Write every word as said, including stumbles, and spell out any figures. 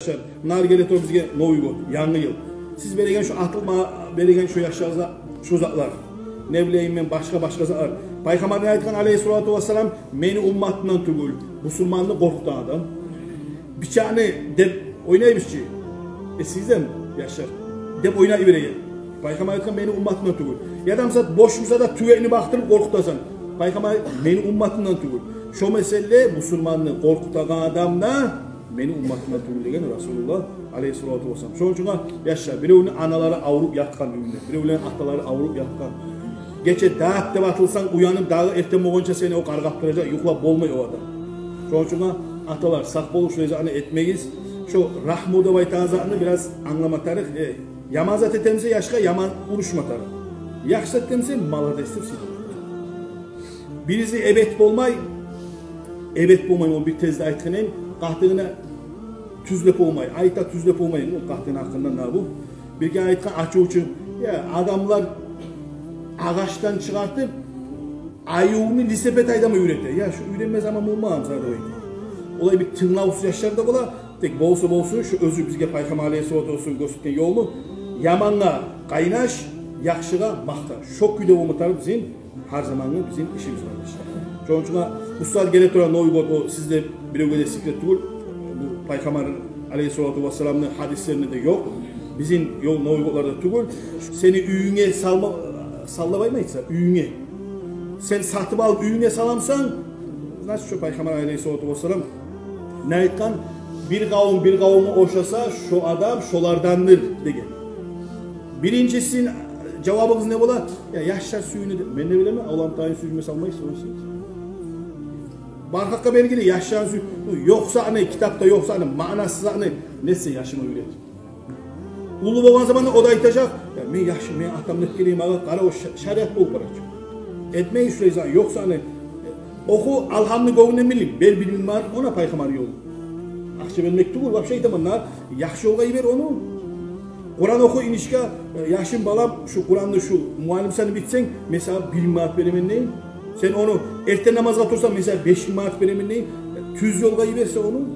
яшлар, муна геле тура бизге Новый год, янгы йыл. Сиз береген шо атылма, береген шо яшларыгъызгъа шо затлар. Не билейим мен, башгъа-башгъа затлар. Пайхаммар не айтгъан, алейгьиссалату вассалам, мени умматымдан тюгюл бусурманны къоркъутагъан адам. Бичакъны деп ойнайбыз чы. Э, сиз де, яшлар, деп ойнай береген. Пайхаммар айтгъан, мени умматымдан тюгюл. Яда, мисал, бош буса да тюбегин бакъдырып къоркъутасан. Пайхаммар, мени умматымдан тюгюл. Шо меселде бусурманны къоркъутагъан адам да мени умматымдан тюгюл деген Расулуллагь алейгьиссалату вассалам. Шону учун, яшлар, биревню аналары авруп ятгъан уьюнде, биревлени аталары авруп ятгъан. Гече дат деп атылсанг, уянып, дагъы эртен болгъунча сени о къаргъап туражакъ, юхлап болмай о адам. Шону учун, аталар, сакъ болуп, шулай затны этмегиз. Шо рагьму деп айтагъан затны бираз англама тарыкъ. Э, яман зат этемисе яшгъа, яман урушма тарыкъ. Яхшы зат этемисе, молодец деп сыйлама. Бириси эбет болмай, эбет болмай, о бир тезде айтгъан эм, къатынгны тюзлеп болмай, айта тюзлеп болмай, о къатынгны гьакъында на бу. Бирге айтгъан ачувчу, я, адамлар агъачдан чыгъартып, аювну лисепет айдама уьйрете. Я, шу уьйренме заман болмагъан зат деп айта. Олай бир тынглавсуз яшлар да бола, тек болса болсун, шу оьзю бизге Пайхаммар алейгьиссалату вассалам гёрсетген ёлну, ямангъа къайнаш, яхшыгъа макъта. Шо кюйде болма тарыкъ бизин гьар замангъы бизин ишибиз, къардашлар. Шону учун, устаз, геле тура Новый год, о сизде биревге де секрет тюгюл. Бу Пайхаммар алейгьиссалату вассаламны гьадислеринде де ёкъ. Бизин ёл Новый годларда тюгюл. Сени уьюнге салма, саллап айтмайса, уьюнге. Сен сатып алып уьюнге саламсан, значит, шо Пайхаммар алейгьиссалату вассалам не айтгъан? Бир къавум бир къавумгъа ошаса, шо адам шолардандыр деген. Биринчисин жавабыгъыз не бола? Я, яшлар сююне деп. Мен не билемен, авлам тайын сююнме салмайсыз, онсуз. Бар гьакъгъа белгили, яшланы сюй-, ёкъ затны, китапда ёкъ затны, маънасыз затны не этсе яшыма уьйрет. Уллу болгъан заманда о да айтажакъ: «Я, мен яшым, мен атам не этгенин магъа къара, о ша-, шариат болуп баражакъ». Этмей шулай зат, ёкъ затны. Оху, алгьамны гёнгюнден билип, бер бир минг манат, она Пайхаммар ёлу. Акъча бермек тюгюл, вообще айтаман, на, яхшы ёлгъа йибер ону. Къуран оху, инишка, э, яшым, балам, шу Къуранны, шу муаллим сени битсенг, мен сагъа бир минг манат беремен дейин. Сен ону эртен намазгъа турсанг, мен сагъа беш минг манат беремен дейин. Тюз ёлгъа йиберсе ону.